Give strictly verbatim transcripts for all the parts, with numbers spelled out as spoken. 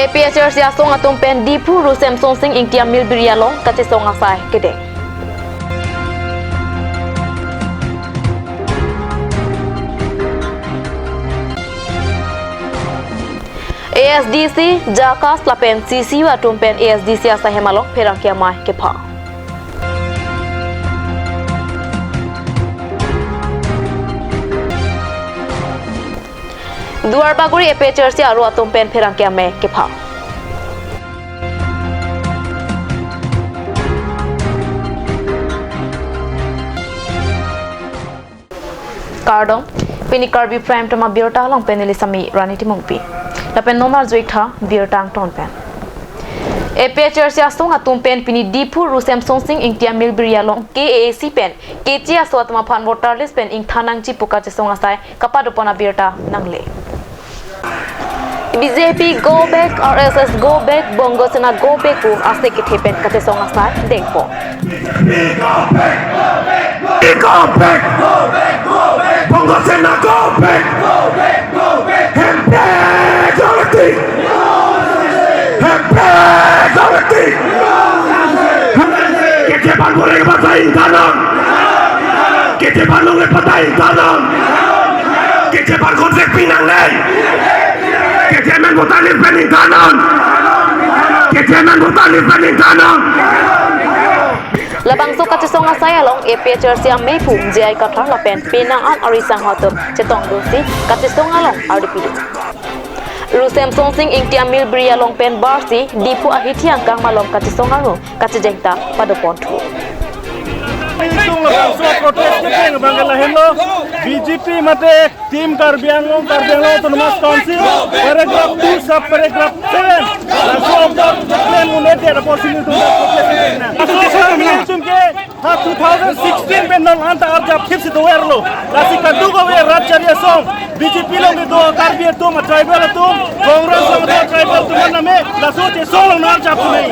A P H L C asong atum pen Diphu Ru Semsonsing Ingti Amilbiri along kachesong asai kedeng. A S D C, JACAS lapen C C U atum pen A S D C asaihem along pherangke amei kepha. Duarbagori A P H L C aro atum pen pherangke amei kepha. Kardom, pini Karbi Prime Time abirta along pen neli Sami Rani Timungpi. Lapen non arjuik tha birta angton pen. A P H L C asong atum pen pini Diphu Ru Semsonsing Ingti Amilbiri along K A A C pen Keche aso atum aphan voter list pen ingthan nangji pu kachesong asai kapadopon abirta nangle. B J P go back, R S S go back, Bongo Sena go back pu ase kethe pen kachesong asai dengpo. Go back! Go back! Bongo Sena go back! Go back! Go back! Hemprek! Hemprek! Keche aphan bor-i patai ingthan non. Keche aphan longle patai ingthan non. Keche aphan contract pinang nai. Keche amen voter list pen ingthan non. Keche amen voter list pen ingthan non. Labangso kachesong asai along A P H L C amei phu J I Kathar lapen penang an ari sanghwa atum chetongdunsi kachesong along ardi pidun. Ru Semsonsing Ingti Amilbiri along pen barsi Diphu ahithi angkang malom kachesong arong kachejeng ta padopon thu. Itum labangso protest kedeng abang ke lahenlo, B J P mate Team Karbi Anglong, Karbi Anglong Autonomous Council, paragraph two, sub paragraph seven. Laso opor claim un-edet apotsi nelitum protest kedeng. Laso opor nelitum ke ha two thousand sixteen pen non anta arjap thip si doverlo. Lasi kadokave rat chari asong, B J P along kedo Karbi atum, tribal atum, Congress along kedo tribal atum name, laso chesong along non arjap thunei.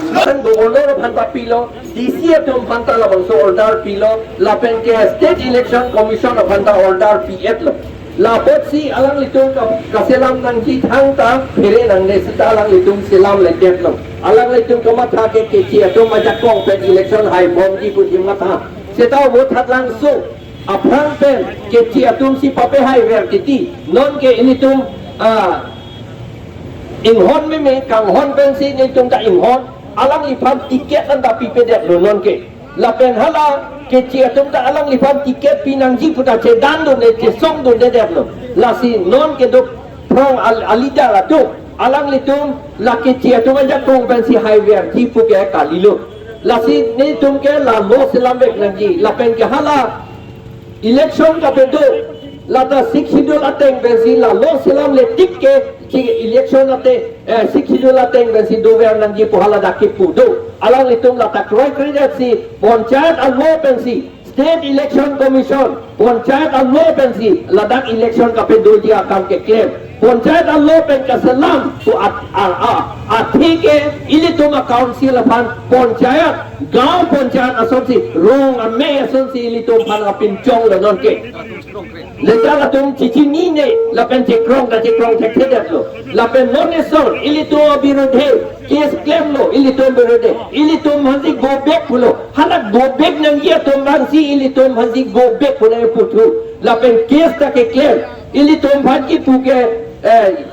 Lapen Governor aphan ta pilo, D C atum aphan ta labangso order pilo, lapen ke State Election Commission aphan ta order pi-etlo. Lapotsi alanglitum ka-, kaselam nangji thangta phere nangne seta alanglitum selam ledet lo. Alanglitum kamatha ke Keche atum ajakong pen election haibomji pusi matha. Seta vote hat langso aphrang pen Keche atum si papehai ver titi. Non ke ilitum, ah, inghon meme kanghon pensi nelitum ta inghon, alangliphan ticket anta pipedetlo non ke. Lapen hala Keche atum ta alangliphan ticket pinangji pu ta chedandunde, chesongdundedetlo. Lasi non kedo phrong al-, a-leader atum, alanglitum la Keche atum ajakong pensi haiverji pu ke kalilo. Lasi nelitum ke la law selamvek nangji, lapen ke hala election kapedo, lata Sixth Schedule ateng pensi la law selamle tik ke, si election ate, eh, Sixth Schedule ateng pensi dover nangji pu hala dak kipu do. Alanglitum lata kroikredet si, Panchayat a-law pensi, State Election Commission, Panchayat a-law pensi, ladak election kapedoji akam keklem. Panchayat a-law pen kaselam pu at-, a, a, athe ke ilitum a-council aphan panchayat, gaon panchayat asonsi, rong amei asonsi ilitum aphan kapinchonglo non ke. Leader atum chechinine, lapen chekrong ta chekrong thekthedetlo. Lapen non eson, ilitum abirudhe, case klemlo, ilitum birudhe, ilitum aphansi go back pulo. Hala go back nangji atum aphansi ilitum aphansi go back pu nangji puthu. Lapen case ta keklem, ilitum aphan kipu ke, eh,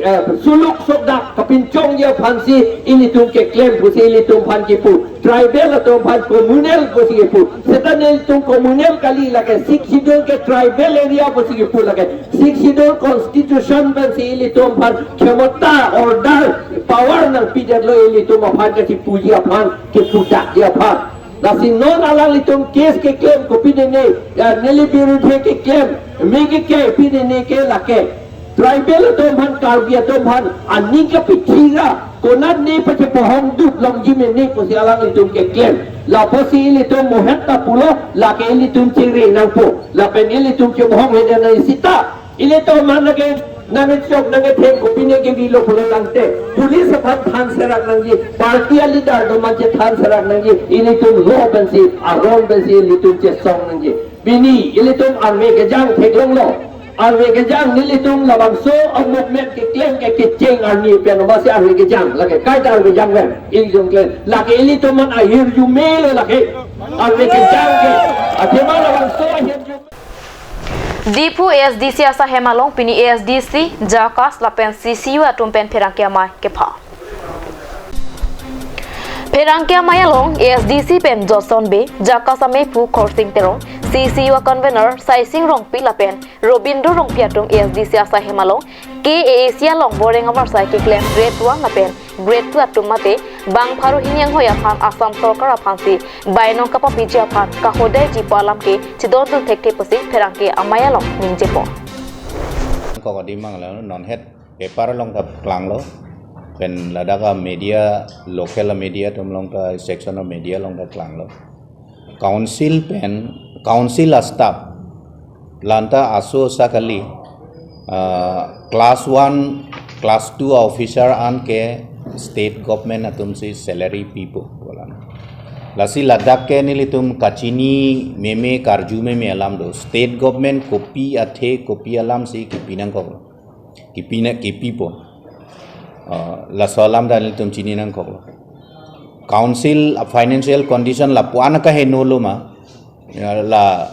eh, suluk sokdak kapinchongji aphansi ilitum keklem pusi ilitum aphan kipu. Tribal atum aphan communal pusi kipu. Seta nelitum communal kali, lake Sixth Schedule ke tribal area pusi kipu, lake Sixth Schedule constitution pensi ilitum aphan khemota, order, power nangpidetlo ilitum aphan kachipuji aphan, kipudakji aphan. Lasi non alanglitum case keklem kopinene, ya, neli birudhe keklem, me ke ke pinene ke lake tribal atum aphan, Karbi atum aphan aning kapithi ra, konatne pachepohong dut longji mene pusi alanglitum keklem. Lapotsi ilitum mohet ta pulo, lake ilitum chingri nangpo, lapen ilitum chebohong hede nang seta. Ilitum man lake nangchok nangtheng kopine kevilo pulo tangte, police aphan than serak nangji, party a-leader do man chethan serak nangji, ilitum law pensi, aron pensi ilitum chesong nangji. Pini ilitum army kejang theklonglo. Arve kejang nelitum labangso a-movement keklem ke kecheng arni pen masi arve kejang lake kaita arve kejang pen ingjong klem lake ilitum an ahirjume lo lake arve kejang ke athema labangso ahirjume. Diphu A S D C asaihem along pini A S D C, JACAS lapen C C U atum pen pherangke amei kepha. Pherangke amei along A S D C pen Johnson Bey, JACAS amephu Khorsing Teron, C C U a-convener Saising Rongpi lapen Robindro Rongpi atum A S D C asaihem along K A A C along boreng avarsai keklem grade one lapen grade two atum mate bang pharo hini anghoi aphan Assam sorkar aphansi bainong kapapiji aphan kahodai jipo alam ke chedondun thekthe pusi pherangke amei along ningjepo. Kok adi mang la non het paper along ta klanglo. Pen ladak a-media, local a-media atum along ta, section a-media along ta klanglo. Council pen, council a-staff lanta aso sa kali, ah, class one, class two officer an ke state government atumsi salary pipo pulang. Lasi ladak ke nelitum kachini meme karju meme alam do. State government kopi athe kopi alamsi kipi nangkok. Kipi na kipipo. Ah, laso alam ta nelitum chini nangkoklo. Council a-financial condition lapu-an kaheno lo ma. Ya, la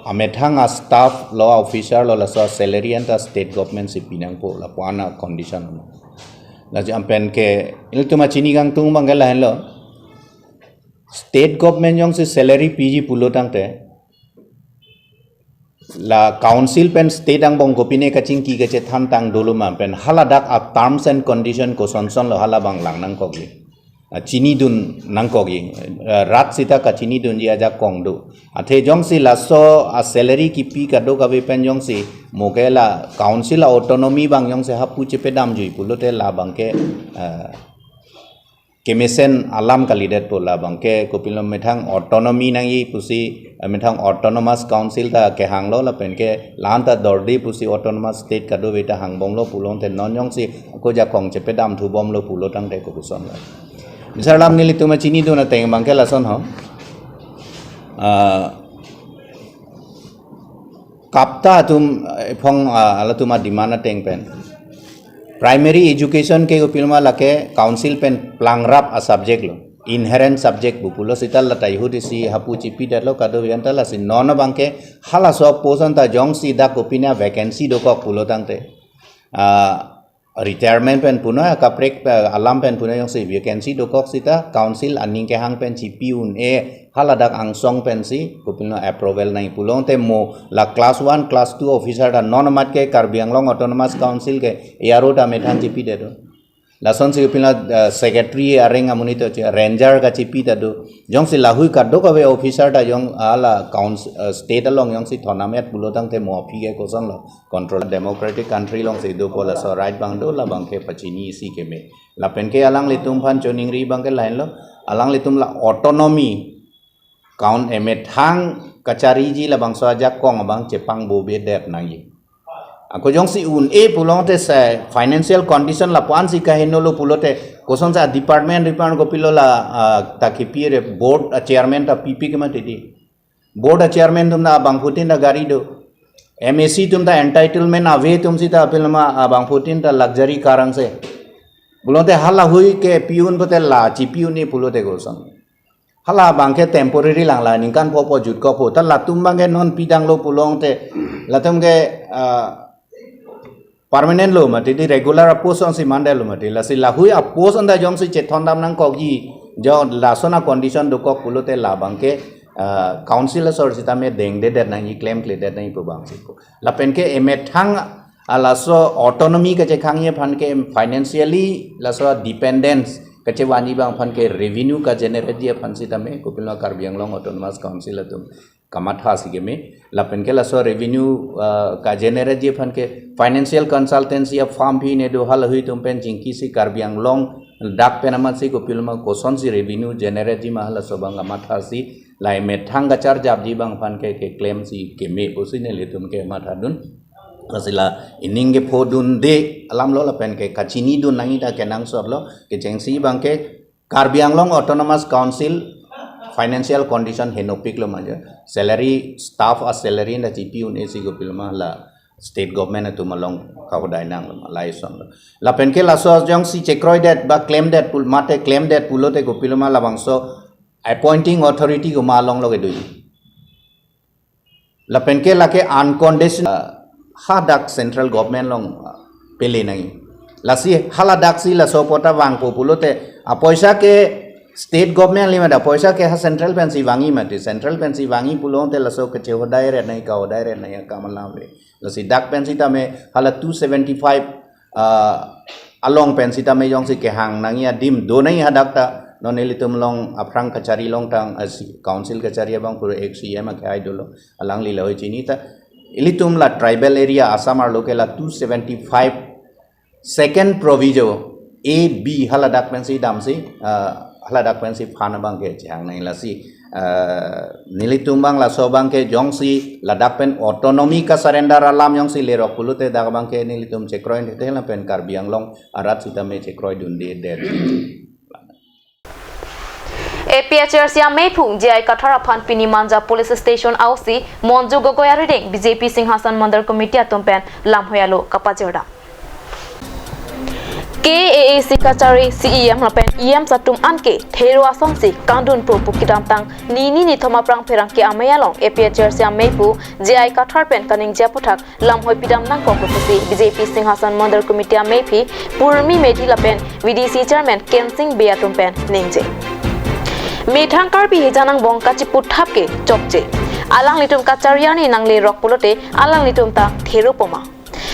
amethang a-staff lo, a-officer lo, laso salary anta state government si pinangpo lapu-an a-condition lo. Lasi ampen ke ilitum achini kangtung abang ke lahenlo. State government jongsi salary piji pulo tangte la council pen state angbong kopine kachingki kachethan tang dolo ma pen haladak a-terms and condition kosonson lo hala abang lang nangkokji. Ah, chinidun nangkokji. Ah, rat sita kachinidunji ajakong do. Athe jongsi laso a-salary kipi kadokave pen jongsi mo ke la council a-autonomy abang jongsi hapu chepedamjui pulote labang ke, ah, kemesen alam kalidetpo, labang ke kopilo methang autonomy nangji pusi, eh, methang autonomous council ta kehanglo lapen ke lanta dorde pusi autonomous state kadokave ta hangbomlo pulote non jongsi ako jakong chepedam thubomlo pulo tangte kopuson lo. Misar lam nelitum chinidun ateng abang ke lason ho. Ah, KAPTA atum, eh, phong, ah, halatum a-demand ateng pen primary education ke kopiloma lake council pen plangrap a-subject lo, inherent subject pu pulo sita la ta ihut isi hapu chipidetlo kadokave anta lasi non abang ke halaso post anta jongsi dak kopine vacancy dokok pulo tangte, ah, retirement pen punoi kaprek, eh, alam pen punoi jongsi vacancy dokok sita council aning kehang pen chipi un-e haladak angsong pensi kopiloma approval nangji pulote mo la class one, class two officer ta non amat ke Karbi Anglong Autonomous Council ke A R O ta methang chipidedo. Lasonsi kopiloma, eh, secretary areng amonit ta che-, ranger kachipi ta do. Jongsi lahui kadokave officer ta jong hala council, eh, state along jongsi thonam-et pulo tangte mo aphi ke koson lo. Control democratic country alongsi dopo laso right abang do labang ke pachini isi keme. Lapen ke alanglitum aphan choningri abang ke lahenlo, alanglitum la autonomy count emethang kachariji labangso ajakong abang chepangbobedet nangji. Ako jongsi un-e pulote se financial condition lapu-ansi kaheno lo pulote kosonsi department department kopilo la, ah, ta kipi re board a-chairman ta pipi ke mati di. Board a-chairman atum ta abangphutin ta gari do. M A C atum ta entitlement ave atum sita piloma abangphutin ta luxury car angse. Pulote halahui ke pi un pulote la chipi un-e pulote koson. Hala abang ke temporary lang la ningkan pho pho jutkok pho. Ta latum abang ke non pidanglo pulote latum ke, ah, permanent lo mati di regular a-post ansi mandetlo mati. Lasi lahui a-post anta jongsi chethondam nangkokji. Jo lason a-condition dokok pulote labang ke, ah, council asor sitame dengdedet nangji, klemkledet nangji pu abangsi ko. Lapen ke emethang halaso autonomy kachekhangji aphan ke financially laso dependence kachevanji abang aphan ke revenue ka-generate ji aphan sitame kopilo Karbi Anglong Autonomous Council atum kamathasi keme. Lapen ke laso revenue, ah, ka-generate ji aphan ke financial consultancy a-firm pine do, halahui atum pen chingkisi Karbi Anglong dak pen amatsi kopiloma kosonsi revenue generate ji ma halaso abang kamathasi la emethang kacharjapji abang aphan ke keklemsi keme pusi nelitum ke mathadun. Lasi la ining kephodunde alam lo lapen ke kachinidun nangji ta kenangsot lo, kechengsi abang ke Karbi Anglong Autonomous Council financial condition henopik lo manja. Salary, staff a-salary anta chipi un-e si kopiloma la State government atum along kahodai nanglo ma, lason lo. Lapen ke laso jongsi chekroidet ba klemdet pul mate klemdet pulote kopiloma labangso appointing authority komat along lo kedui. Lapen ke lake unconditional, ah, hadak central government along, ah, pele nangji. Lasi haladak si laso apot ta vangpo pulote, ah, poisa ke state government lima da, poisa ke ha central pensi vangji mati, central pensi vangji pulote laso kechehodai ret nangji, kahodai ret nangji akam alam ave. Lasi dak pen sitame hala two seventy-five, ah, along pen sitame jongsi kehang nangji adim do nangji hadak ta, non ilitum along aphrang kachari longtang, ah, si, council kachari abang pura ex C M akehai dolo, alangli lahei chini ta. Ilitum la tribal area Assam arlo ke la two seventy-five second proviso A, B haladak pensi damsi, ah, haladak pensi phan abang ke chehang nangji. Lasi, ah, nelitum abang laso abang ke jongsi ladak pen autonomy ka-surrender alam jongsi lerok pulote dak abang ke nelitum chekroi nete lapen Karbi Anglong arat sitame chekroi dunde det. A P H L C ameiphu J I Kathar aphan pini Manja Police Station O C Monju Gogoi arideng B J P Singhasan Mandal Committee atum pen lamhoi alo kapajordam. K A A C kachari C E M lapen E M atum anke thero asonsi kangdunpo pu kedamtang nini nithom aphrang pherangke amei along A P H L C ameiphu J I Kathar pen kaningje aputhak lamhoi pidam nangkok pusi B J P Singhasan Mandal Committee ameiphi Purmi Medhi lapen V D C Chairman Kensing Bey atum pen ningje. Methang Karbi hijan angbong kachiputhap ke chokche. Alanglitum kachari arni nanglerok pulote alanglitum ta theropo ma.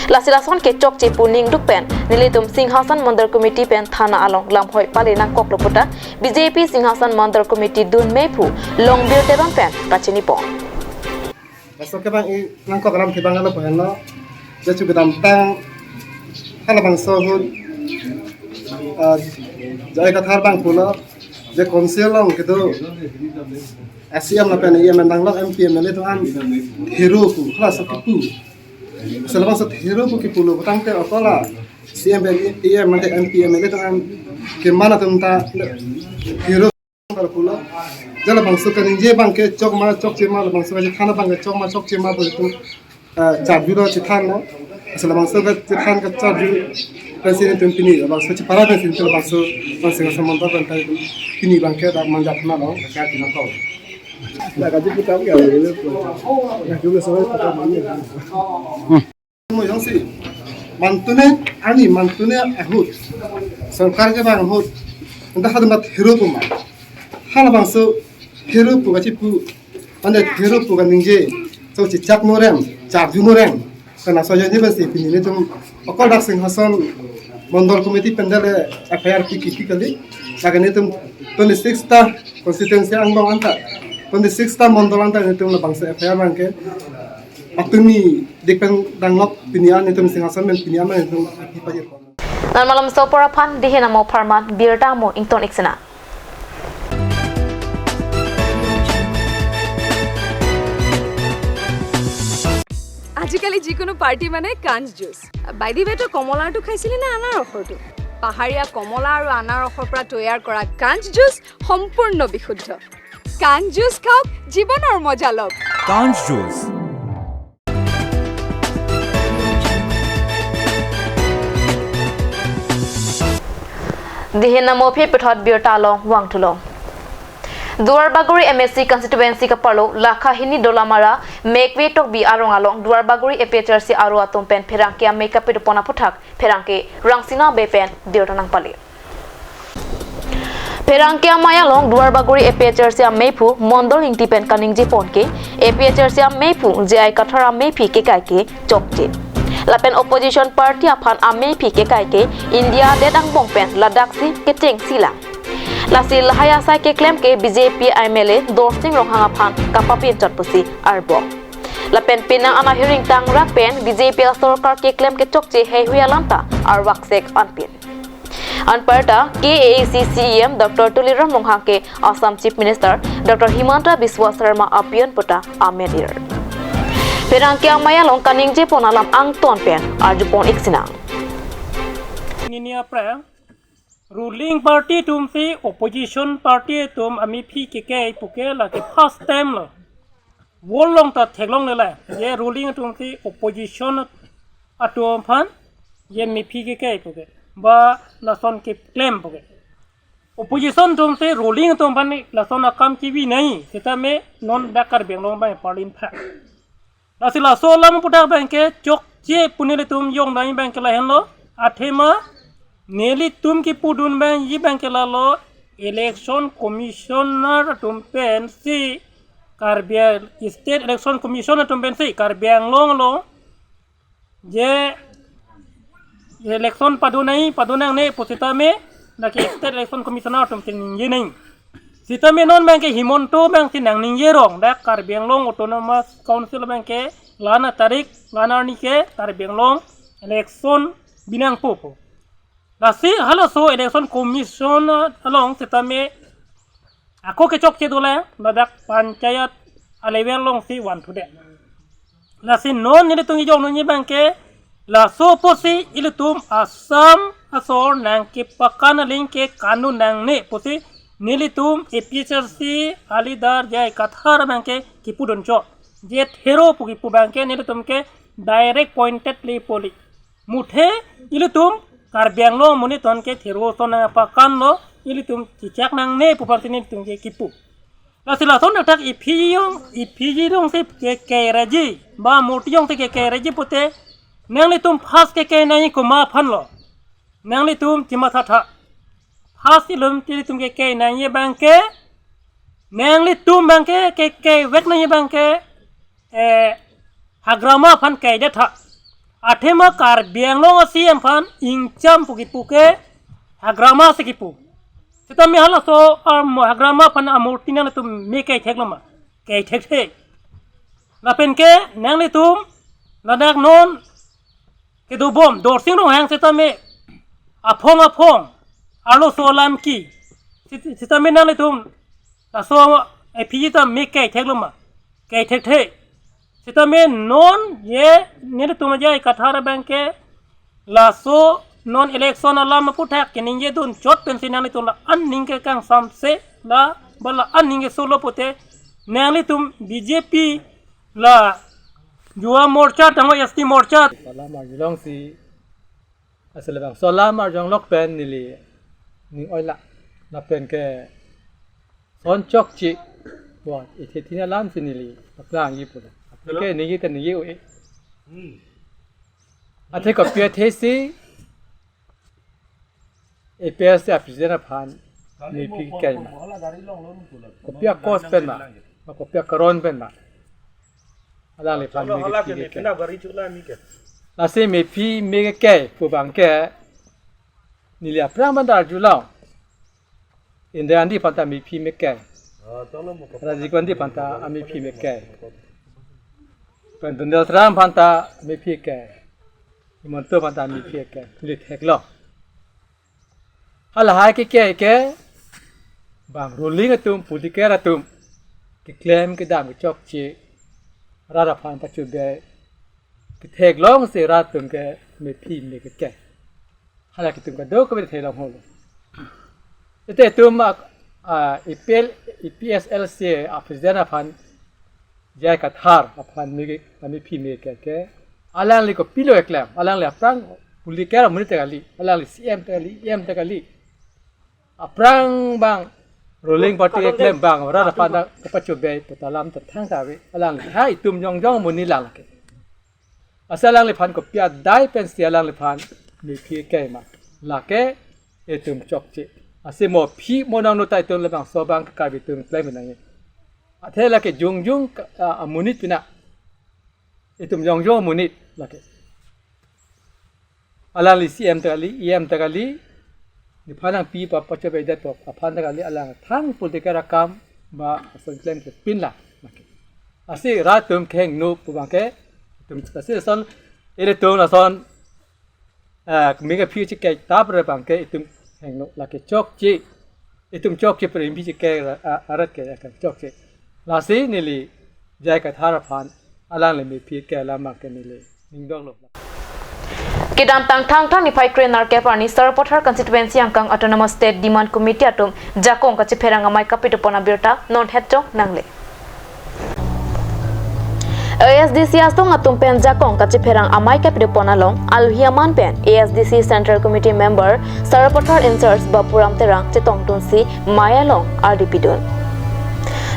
Lasi lason ke chokche pu ningduk pen nelitum Singhasan Mandal Committee pen thana along lamhoi pale nangkoklo puta B J P Singhasan Mandal Committee dun meiphu Longbir Teron pen kachinipon. Laso kevang-i nangkok alam kevang alo pohenlo. Je chu kedamtang halabangso ahut, ah, J I Kathar abang pulo, je council along kedo S C M lapen E M endang lo, M P M L A atum an thero pu, halaso kepu. Selabangso thero pu kepulo putangte okola C M pen E M mate M P M L A atum an keman atum ta thero pulo. Je labangso kaningje abang ke chok ma chokche ma, labangso kachethan abang ke chok ma chokche ma pu itum, eh, charjulo chethanlo. Asal labangso kachethan kacharju pensi nelitum pini, labangso chepara pensi nelitum labangso, labangso Singhasan Mandal pen ta itum pini abang ke dak Manja thana along kacharju nangkok. Dak kacharju puthap ya, ya, ya, ya, ya, ya, ya. Mo jongsi mantune ani mantune ahut sorkar kevang ahut anta hadam thero pu ma, halabangso thero pu kachipu, anta thero pu kaningje, so chechak norem, charju norem, kana so jani basi pini nelitum okol dak Singhasan Mandal Committee pen dale F I R pi kiki kali, lake nelitum twenty-six ta constituency angbong anta twenty-six ta mandal anta nelitum labangso F I R abang ke patumi dik pen danglok pini an nelitum Singhasan pen pini an nelitum api pajir. Nonmalom so apor aphan dihe namo pharman birta mo ington iksena. আজিকালি যিকোনো পাৰ্টি মানে কাঞ্চ juice. By the ৱে, তই কমলাৰটো খাইছিলি নে আনাৰসৰটো? পাহাৰীয়া কমলা আৰু আনাৰসৰ পৰা তৈয়াৰ কৰা কাঞ্চ জুচ সম্পূৰ্ণ বিশুদ্ধ। কাঞ্চ জুচ খাওক, জীৱনৰ মজা লওক। কাঞ্চ juice. Dihe namo aphi puthot birta along vangthulo. Duarbagori M A C constituency kaparlo lakha hini Dolamara Mekve Tokbi arong along Duarbagori A P H L C aro atum pen pherangke amei kapedopon aputhak pherangke Rangsina Bey pen birta nangpale. Pherangke amei along Duarbagori A P H L C ameiphu Mondol Ingti pen kaningjepon ke A P H L C ameiphu J I Kathar ameiphi kekai ke chokche. Lapen opposition party aphan ameiphi kekai ke India det angbong pen ladaksi kechengsi lang. Lasi lahai asai keklem ke B J P M L A Dorsing Ronghang aphan kapapinchot pusi arbok. Lapen penang ana hearing tangrak pen B J P asorkar keklem kechokche heihui alam ta arvaksek anpin. Anparta K A A C C E M Doctor Tuliram Ronghang ke Assam Chief Minister Doctor Himanta Biswa Sarma apion puta amen ir. Pherangke amei along kaningjepon alam angton pen arjupon iksinang. Nini aphrang ruling party atum si opposition party atum ameiphi kekai puke lake first time lo. World along ta theklongle la, je ruling atum si opposition atum aphan je mephi kekai puke, ba lason keklem puke. Opposition atum si ruling atum aphan lason akam kebi nangji, sitame non dak Karbi Anglong abang parlin pha. Lasi laso alam aputhak abangke chokche pu nelitum jong nangji abangke lahenlo, athema nelitum kipudun abangji abangke lalo, Election Commissioner atum pensi Karbi Ang-, State Election Commission atum pensi Karbi Anglong along je election pado nangji, pado nangne pu sitame, lake State Election Commissioner atum si ningje nangji. Sitame non abangke Himanta abangsi nangningje rong, dak Karbi Anglong Autonomous Council abangke la-an atarik, la-an arni ke Karbi Anglong election binang pupo. Lasi halaso Election Commission along sitame ako kechokche dolang, ladak panchayat a-level alongsi vanthudet. Lasi non nelitum kejok nangji abangke, laso apotsi ilitum Assam asor nangkepakan aling ke kanun nangne pusi nelitum A P H L C a-leader J I Kathar abangke kipudun chot. Je thero pu kipu abangke nelitum ke direct pointedly poli. Muthe ilitum Karbi Anglong amonit atum ke thero ason nangpakanlo, ilitum chechak nangne pu aphansi nelitum ke kipu. Lasi lason athak iphi jong, iphi jongsi kekai raji, ba murti jongsi kekai raji pute, nanglitum first kekai nangji komat aphanlo. Nanglitum chimatha tha. First ilitum, ilitum kekai nangji abangke, nanglitum abangke kekai vek nangji abangke, eh, hagrama aphan kaidet tha. Athema Karbi Anglong a-C M aphan ingcham pu kipu ke hagrama si kipu. Sitame halaso, um, hagrama aphan amurti nanglitum me kai thekloma? Kai thekthe. Lapen ke nanglitum ladak non kedobom Dorsing Ronghang sitame aphong aphong arloso alam ke. Sit-, sitame nanglitum laso iphi jita me kai thekloma? Kai thekthe. Sitame non je nelitum J I Kathar abangke laso non election alam aputhak keningjedun chot pensi nanglitum la-an aning ke kangsamse, la ba la-an aning ke solo pute, nanglitum B J P la Yuva Morcha tangho S T Morcha. Alam arjulongsi, asal bang so alam arjulong lok pen neli ning oila. Lapen ke son chokche, wa, ithe thina alamsi neli paklang ji pura. Ke ningje ta ningje o-e. Hmm. Athe kopi athesi A P H L C a-president aphan mephi kekai ma? Kopi a-cause pen ma? Kopi akaron pen ma? Alangliphan mephi kekai. Lasi mephi me kekai pu abangke neli aphrang abang ta arjulo. Indira Gandhi aphan ta mephi me kekai. Rajiv Gandhi aphan ta amephi me kekai. Pen Donald Trump aphan ta mephi kekai. Himanta aphan ta mephi kekai. Neli theklo. Halahai kekai ke bang ruling atum, politiker atum keklem kedam kechokche, rat aphan pachobei ketheklongsi rat atum ke mephi me kekai. Hala ke itum kadokave theklong holo. Ete itum a, a, A P L, A P H L C a-president aphan J I Kathar aphan me, mephi me kekai ke. Alangli kopilo keklem, alangli aphrang politiker amonit ta kali, alangli C M ta kali, E M ta kali. Aphrang bang ruling party keklem bang rat aphan ta kapachobei pu ta alam ta thangta ave, alangli ha itum jongjong amonit lang lake. Lasi alangliphan kopi adai pensi alangliphan mephi kekai ma? Lake itum chokche. Lasi mo aphi mo nangno ta itum labangso abang ke Karbi atum klem nangji. Athe lake jongjong ka, a, amonit pina. Itum jongjong amonit lake. Alangli C M ta kali, E M ta kali, nephan nangpi pa pachobei det po, aphan ta kali, alang thang politiker akam ba ason klem ke pinlang. Lasi rat atum kehingno pu abangke, itum lasi lason, ilitum lason, eh, me kephi chekai tap re abangke itum hingno, lake chokche. Itum chokche pen mephi chekai ra-, a-, arat ke, ke chokche. Lasi neli J I Kathar aphan alangli mephi kekai alam abangke neli ning donglo. Kedamtang Thangthang niphai kre nerkep arni Sarupathar constituency angkang Autonomous State Demand Committee atum jakong kachepherang amei kapitupon abirta non het jong nangle. A S D C asong atum pen jakong kachipherang amei kapidopon along alohi aman pen A S D C Central Committee Member Sarupathar in-charge Bapuram Terang chetongdunsi mei along ardi pidun.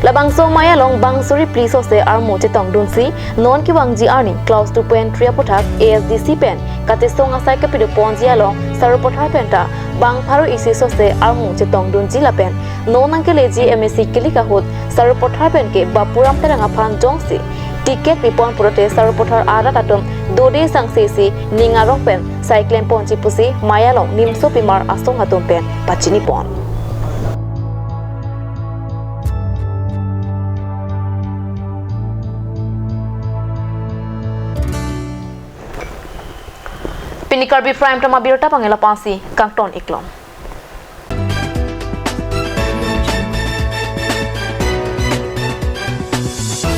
Labangso mei along bang suri phli sose armu chetongdunsi non kevangji arni clause two point three aputhak A S D C pen kachesong asai kapidoponji along Sarupathar penta bang pharo isi sose armu chetongdunji lapen non nangkeleji M A C kilik ahut Sarupathar penke Bapuram Terang aphan jongsi ticket pipon pulote Sarupathar arat atum dode sangse si ning arong pen sai klemponji pusi mei along nimso pimar asong atum pen pachinipon. Pini Karbi Prime Time abirta abang la-ansi kangton iklong.